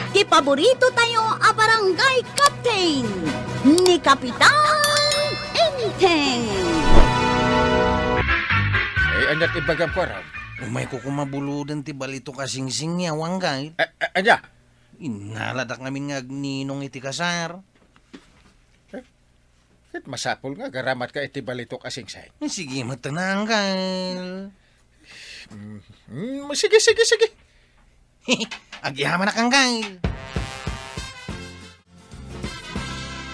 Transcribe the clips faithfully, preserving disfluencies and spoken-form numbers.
Ti paborito tayo a barangay captain, ni Kapitan Enteng. Ay, ania't ibagam, Kuarog? Umayko koma buluden ti balitok a singsing, Anggail. A-, a-, ania? Innaladak ngamin nga agninong iti kasar. Eh, ket masapul nga agaramatka iti balitok a singsing. Sige met, Anggail. Mm, mm, sige, sige, sige. Agyamanak, Anggail.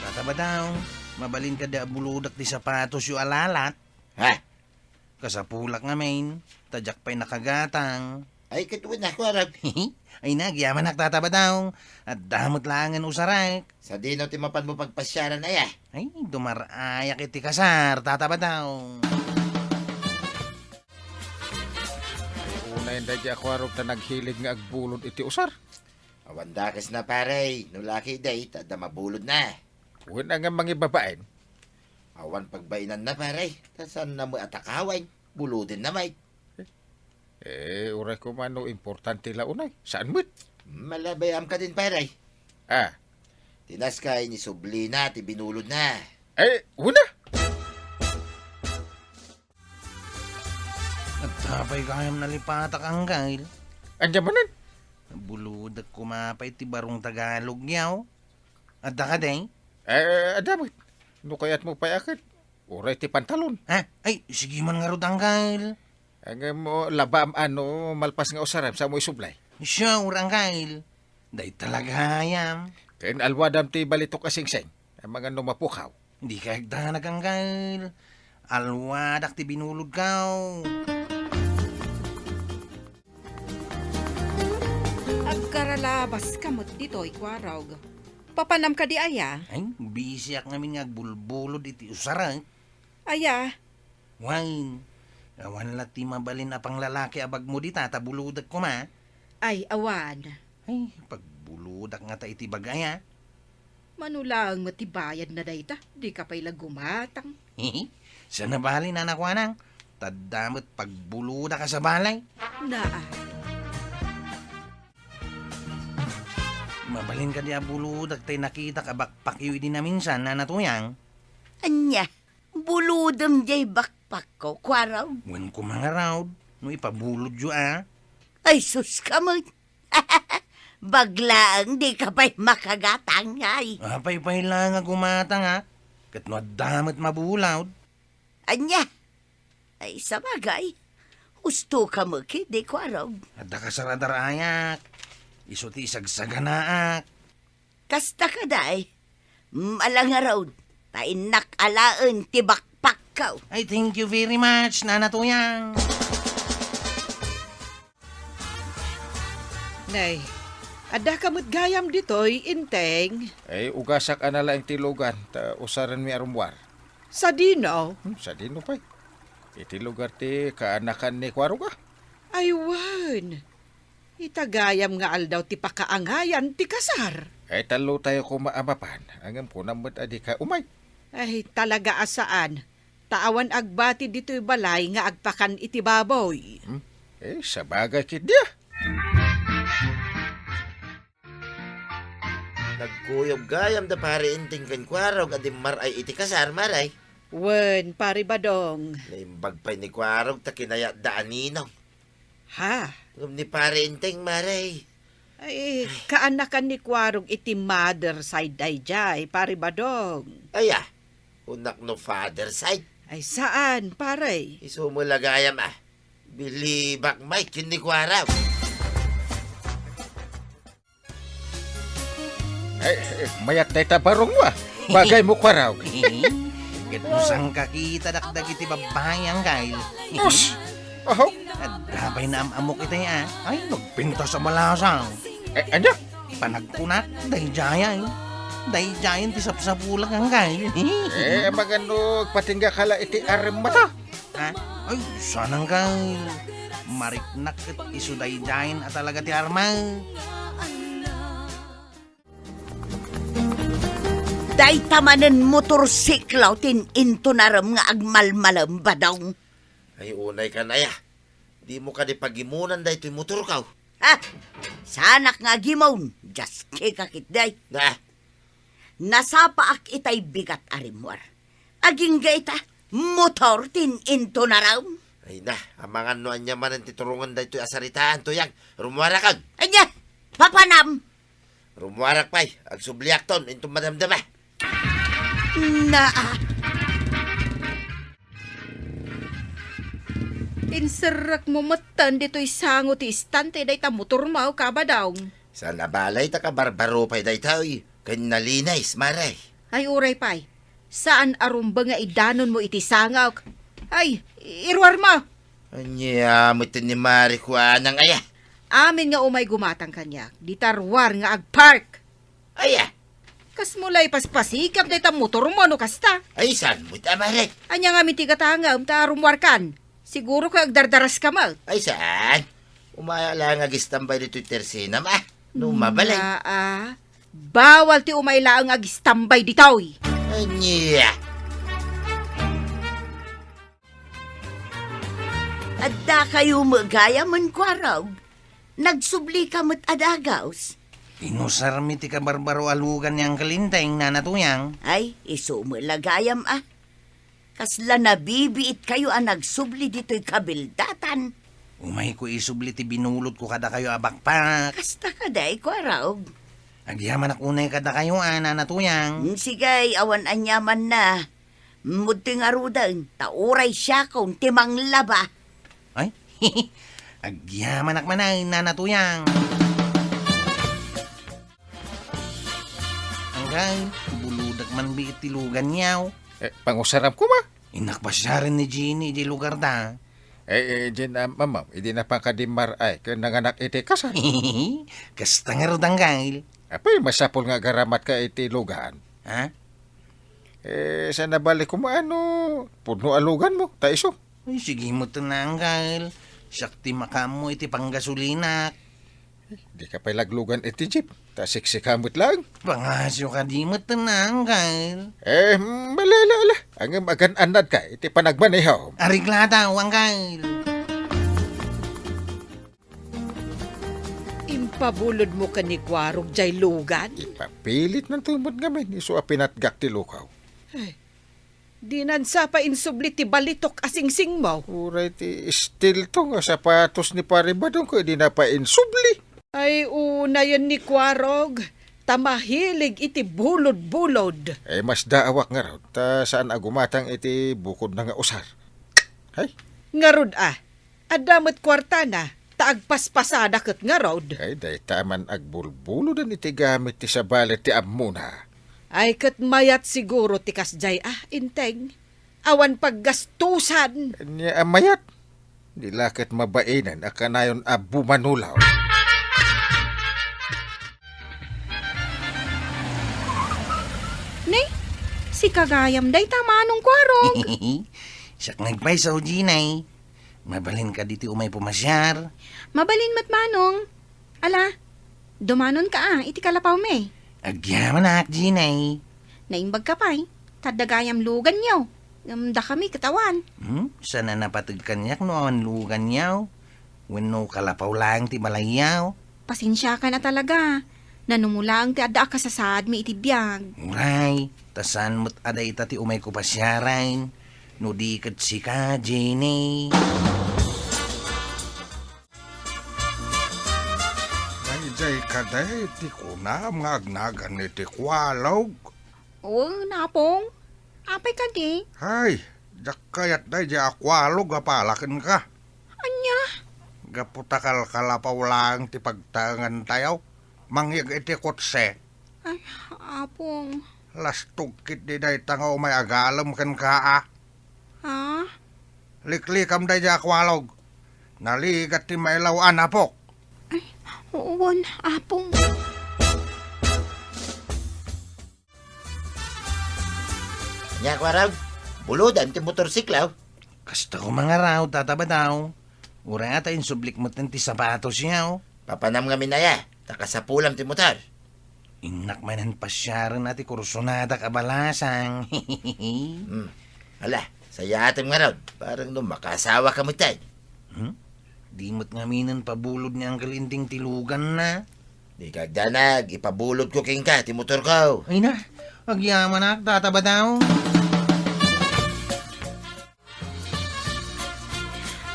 Tata Badong, mabalin kadi a buludak ti sapatosyo a lalat? Ha? Kasapulak ngamin, ta diak pay nakagatang. Ay, ket wen, Kuarog. Ay, nagyamanak, Tata Badong. Adda met laengen usarek. Sadino ti mapanmo pagpasiaran aya? Ay, dumarayak iti kasar, Tata Badong. Ay, unay daydi a Kuarog ta naghilig nga agbulod iti usar. Awan dakesna, pare. No laki day, ta adda mabulodna. Wen, ngem mangibabain? Awan pagbainanna, pare. Ta saanna met a takawen. Bulodenna met. Eh, uray koma no importante la unay. Saan met? Malabay-am kadin, pare. Ah. Ti naskay ni sublina ti binulodna. Eh, wen a. Adda pay gayam nalipatak, Anggail. Ania manen? Bulodek koma pay ti barong Tagalogyo. Adda kadi? Eh, adda met. No kayatmo pay a ket, uray ti pantalon. Ha? Ay, sige man ngarud, Anggail. Ngem, o, labaam a no malpas nga usarem, saanmo isublay? Sure, Anggail. Dayta la gayam. Ken alwadam ti balitok a singsing. Amangan no mapukaw. Dika agdanag, Anggail. Alwadak ti binulodko. Agkaralabaska met ditoy, Kuarog. Papanam kadi aya? Ay, bisiak ngamin nga agbulbulod iti usarek. Aya? Wen, awan la ti mabalin a panglalaki a bagmo dita ta bulodek koma. Ay, awan. Ay, pagbulodak ngata iti bag-ay a. Mano laeng met ti bayadna dayta, dika pay la gumatang. Saan a bale, Nana Kuanang, ta adda met pagbulodak a sabali. Naa. Mabalin kadi a bulodak tay nakitak a backpackyo idi naminsan, Nana Tuyang? Ania? Bulodem diay backpackko, Kuarog? Wen koma ngarud, no ipabulodyo a. Ay, sus ka met. Bag laeng, dika pay makagatang, ay. Apay pay laeng a gumatang a. Ket no adda met mabulod. Ania? Ay, sabagay. Husto ka met, di, Kuarog? Adda kasar a darayak. Isu ti isagsaganaak. Kasta kadi, ala ngarud, ta innak alaen ti backpackko. Ay, thank you very much, Nana Tuyang. Nay, adda ka met gayam ditoy, Enteng? Ay, ugasak a nalaing ti lugan, ta usarenmi a rummuar. Sadino? Hmm, sadino pay? Iti lugar ti kaanakan ni Kuarog a. Ay, wen. Ita gayam nga aldaw ti pakaangayan ti kasar. Ay, tallotayo koma a mapan, ngem kunam met a dika umay. Ay, talaga a saan. Ta awan agbati ditoy balay nga agpakan iti baboy. Hmm? Eh, sabagay ketdi a. Nagkuyog gayam da Pare Enteng ken Kuarog a dimmar-ay iti kasar, Mare. Wen, Pare Badong. Naimbag pay ni Kuarog ta kinayatda a ninong. Ha? Ngem ni Pare Enteng, Mare. Ay, kaanakan ni Kuarog iti mother side daydiay, Pare Badong. Aya, kunak no father side? Ay, saan, pare? Isu met la gayam a. Bilibak met ken ni Kuarog. Ay, eh, mayat dayta barongmo a. Bagaymo, Kuarog. Ket no sangkakitadak dagiti babbai, Anggail. Us! Aho? Adda pay naam-ammok itay a. Ay, nagpintas a malasang. Eh, ania? Panagkunak, daydiay. Daydiayen ti sapsapulak, Anggail. Eh, magano agpatingga ka la iti aremmata? Ha? Ay, saan, Anggail. Mariknak ket isu daydiayen a talaga ti arma. Dayta manen motorsiklo ti in-, intunarem nga agmalmalem, Badong. Ay, unay kan aya. Dimo kadi pagimunan daytoy motorko. Ah, saanak nga agimon, diaskek a ketdi. Ah. Nasapaak itay bigat a rimmuar. Agingga ita, motor ti in-intunaram. Ay na, amangan no ania manen ti turongen daytoy a saritaan, Tuyang. Rummuarakon. Ania, papanam? Rummuarak pay, agsubliakton, inton madamdama. Naa. Inserrekmo metten ditoy sango ti istante dayta motormo, Kabadong. Saan a balay ta kabarbaro pay daytoy, ken nalinis, mare. Ay, uray pay. Saan a rumbe nga idanonmo iti sangok. Ay, iruarmo. Ania met ni Mare Juana nga aya? Amin nga umay gumatang kaniak, dita ruar nga agpark. Aya? Kasmo la ipaspasikam dayta motormo no kasta? Ay, saan met a, Mare? Ania ngamin ti gatangem ta rummuarkan? Siguro ket agdardaraska met. Ay, saan? Umay la nga agistambay ditoy tersenam, ah. No mabalin. Nga, ah. Bawal ti umay laeng agistambay ditoy. Ania? Addakayo met gayam, Kuarog. Nagsublika met a dagus. Inusarmi ti kabarbaro a lugan ni Uncle Enteng, Nana Tuyang. Ay, isu met la gayam, ah. Kasla nabibiitkayo a nagsubli ditoy kabildatan. Umayko isubli ti binulodko kadakayo a bakpak. Kasta kadi, Kuarog. Agyamanak unay kadakayo, a, Nana Tuyang. Mm, sige, awan aniamanna. Mudti ngaruden, ta uray siakon ti manglaba. Ay, agyamanak manen, Nana Tuyang. Anggal, buludak man biit ti luganyo. Eh, pangusaram koma? Innak pasiaren ni Jeannie di lugar da. Eh, eh, Jean, ah, mama, idi napakadimar ay, ken nanganak iti kasar. Kasta ngarud, Anggal. Apay, masapul nga agaramat ka iti lugan. Ha? Eh, saan a bali koma no pudno a luganmo, ta isu? Ay, sige met, Anggal. Siak ti makaammo iti panggasolinak. Dika pay laglugan iti jeep, ta siksika met laeng. Pangasio kadi met, Anggal. Eh, malala, ala. Ngem agan-annadka iti panagmaneho. Areglada, Anggal. Impabulodmo ken ni Kuarog jay lugan? Ipapilitnanto met ngamin, isu a pinatgak ti lukaw. Ay, dinan sa pay insubli ti balitok a singsingmo. Uray ti estilto nga sapatos ni Pare Badong ket dina pay insubli. Ay, unayen ni Kuarog, ta mahilig iti bulod-bulod. Eh, masdaawak ngarud, ta saan a gumatang iti bukodna nga usar. Hay? Ngarud a, adda met kuartana, ta agpaspasada ket ngarud. Ay, dayta man agbulbuloden iti gamit ti sabali ti ammona. Ay, ket mayat siguro ti kasjay a, Enteng. Awan paggastusan. Ania a mayat? Di la ket mabainen a kanayon a bumanulaw. Ne, sika gayam dayta, Manong Kuarog. Siak nga agpayso, Jeannie. Mabalin kadi ti umay pumasiar? Mabalin met, Manong. Ala, dumanonka a iti kalapawmi. Agyamanak, Jeannie. Naimbagka pay, ta adda gayam luganyo. Ngem dakami ket awan. Hmm? Saan a napateg kaniak no awan luganyo? Wenno kalapaw laeng ti balayyo? Pasensiakan a talaga. Nanumo laeng ti adda a kasasaadmi iti biag. Uray, ta saan met a dayta ti umayko pasiaren, no di ket sika, Jeannie. Daydiay kadi ti kunam nga agnagan iti kualog? Wen, Apong. Apay kadi? Hay, diak kayat daydiay a kualog a pala kenka. Ania? Gapu ta kalkalapaw laeng ti pagtaengantayo, mangyeg iti kotse. Ay, Apong. Lastog ketdi dayta nga umay agalem kenka a. Ha? Liklikam daydiay a kualog. Naligat ti mailaw a napok. Ay, wen, Apong. Ania, Kuarog? Bulodan ti motorsiklo? Kasta koma ngarud, Tata Badong. Uray a ta insublik met ti sapatosyo. Papanam ngamin aya, ta kasapulam ti motor. Innak manen pasiaren a ti kursonadak a balasang. Hmm. Ala, sayatem ngarud, bareng no makaasawaka metten. Hmm? Di met ngaminen pabulod ni Uncle Enteng ti luganna. Di kagdanag, ipabulodko kenka ti motorko. Ay na, agyamanak, Tata Badaw.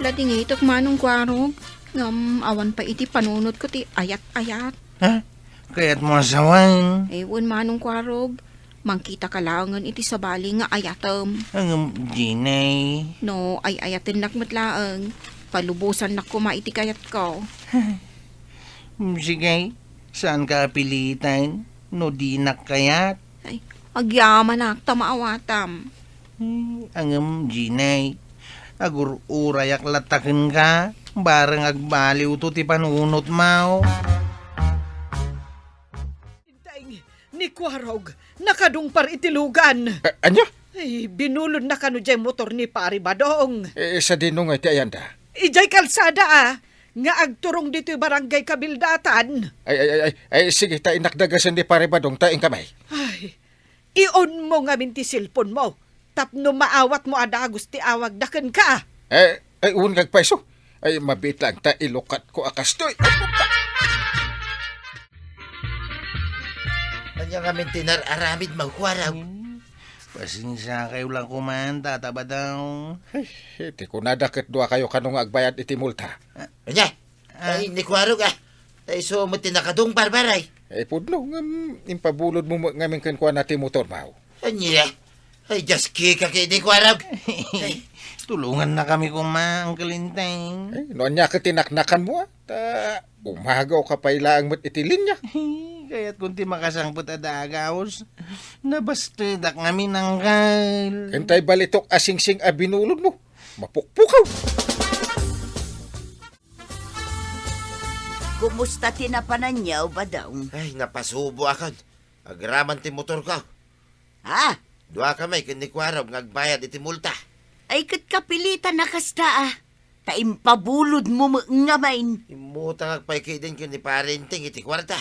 Ladingitek, Manong Kuarog, ngem awan pay iti panunotko ti ayat-ayat. Ha? Kayatmo a sawen? Ay, wen, Manong Kuarog. Mangkitaka laengen iti sabali nga ayatem. Ngem, Jenay. No ay-ayatennak met laeng, palubosannak koma iti kayatko. Sige, saanka a piliten no dinak kayat? Ay, agyamanak ta maawatam. Ay, ngem, Jenay, agur-urayak latta kenka, bareng agbaliwto ti panunotmo. Enteng, ni Kuarog, nakadungpar iti lugan. A-, ania? Ay, binulodna kano diay motor ni Pari Badong. Eh, sadino ngay ti ayanda? Idiay kalsada, a, nga agturong ditoy barangay Kabildatan. Ay, ay, ay, ay, ay, sige, ta innak dagasen ni Pari Badong, ta inka may. Ay, iunmo ngamin ti cellphone mo. Tapno maawatmo a dagus ti awagda kenka. Eh, ay, wen nga agpayso. Ay, mabiit laeng ta ilukatko a kastoy. Ay, puta! Ania ngamin ti nar-aramidmo, Kuarog? Hmm, pasensiakayo la koman, Tata Badaw. Ay, ti kunada ket duakayo kano nga agbayad iti multa. Ania? Ah. Ay, ni Kuarog, a. Ta isu met ti nakadungpar, Pari. Ay, pudno, ngem impabulodmo met ngamin kenkuana ti motormo. Ania? Ay, diak kayat ni Kuarog. Ay. Tulongannakami koma, Uncle Enteng. Ay, no ania ket ti naknakanmo, a? Ta umagawka pay laeng met iti linya. Kayatko ti makasangpet a dagus. Nabastedak ngamin, Uncle. Ken tay balitok a singsing a binulodmo. Mapukpukaw! Kumusta ti napananyo, Badong? Ay, napasuboakon. Agraman ti motorko. Ha? Duakami ken ni Kuarog nga agbayad iti multa. Ay, ket kapilitan a kasta, a. Ta impabulodmo met ngamin. Immutangak pay ketdin ken ni Pari Enteng iti kuarta.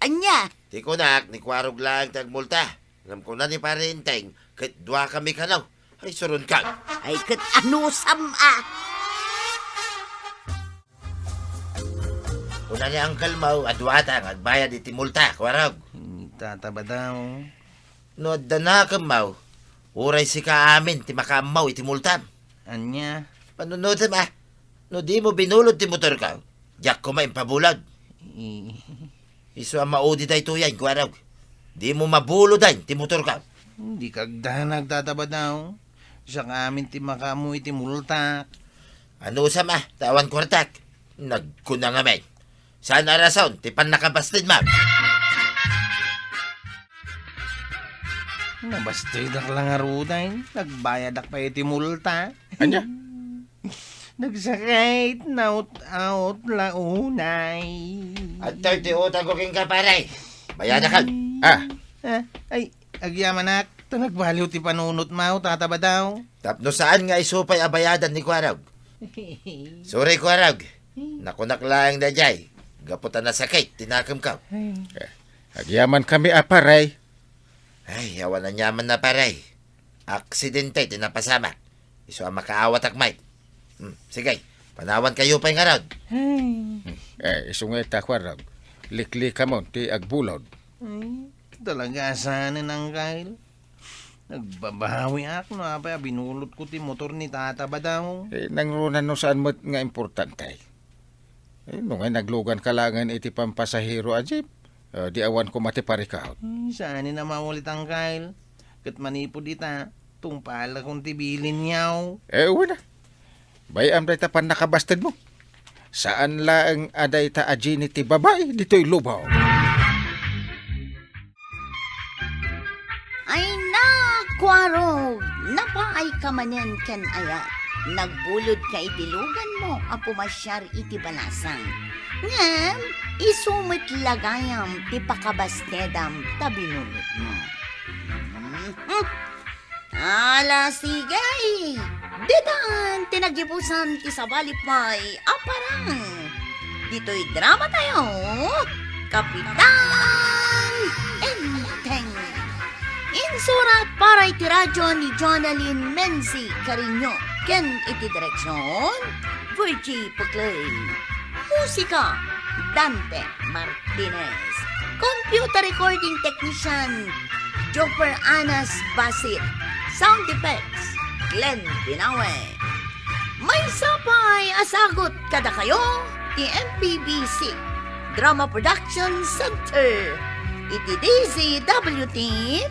Ania? Ti kunak, ni Kuarog laeng ti agmulta. Ngem kuna ni Pari Enteng, ket duakami kano. Ay, suronka. Ay, ket anusam, a? Kuna ni uncle mo a duata nga agbayad iti multa, Kuarog. Hmm, Tata Badaw. No adda nakemmo, uray sika amin ti makaammo iti multam. Ania? Panunotem, a. No dimo binulod ti motorko, diak koma impabulod. I- Isu a maudi daytoyen, Kuarog. Dimo mabuloden ti motorko. Di kagdanag, Tata Badaw. Siak amin ti makaammo iti multak. Anusam, a, ta awan kuartak. Nagkuna ngamin. Saan a rason ti pannakabastedmo? Nabastedak la ngaruden, nagbayadak pay iti multa. Ania? Nagsakit, naut-aut la unay. Adtoy ti utangko kenka, pare. Bayadakan. Ah. Ah, ay, agyamanak, ta nagbaliw ti panunotmo, Tata Badaw. Tapno saan nga isu pay a bayadan ni Kuarog. Sorry, Kuarog. Nakunak laeng daydiay. Gapu ta nasakit ti nakemko. Ay. Eh, agyamankami a, pare. Ay, awan aniamanna, pare. Aksidente ti napasamak. Isu a makaawatak met. Hmm, sige, panawankayo pay ngarud. Ay. Hmm, eh, isu nga ita, Kuarog. Liklikamon ti agbulod. Ay, talaga saan, Uncle. Nagbabawiak no apay a binulodko ti motor ni Tata Badaw. Eh, nangruna no saan met nga importante. Eh, no ngay nagluganka laengen iti pampasahero a jeep, eh, di awan koma ti parikut. Hmm, saan a maulit, Uncle. Ket manipud ita, tungpalakon ti bilinyo. Eh, wen a. Bay-am dayta pannakabastedmo. Saan laeng a dayta a Jenny ti babai ditoy lubong. Ay, Kuarog, napaayka manen ken ayat. Nagbulodka iti luganmo a pumasiar iti balasang. Ngem, isu met la gayam ti pakabastedam ta binulodmo. Mhm. Ala, sige! Ditan ti nagibusan ti sabali pay a parang. Ditoy dramatayo, Kapitan Enteng. Insurat para iti radyo ni Jonalyn Menzi Cariño ken iti direksion, Virgie Puclay. Musika, Dante Martinez. Computer recording technician, Joper Anas Basit. Sound effects, Glenn Binawe. Maysa pay a sagut kadakayo ti M P B C Drama Production Center iti D Z W T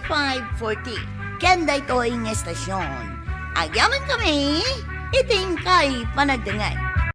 five forty. Ken daytoy nga estasion, agyamankami iti inkay panagdengngeg.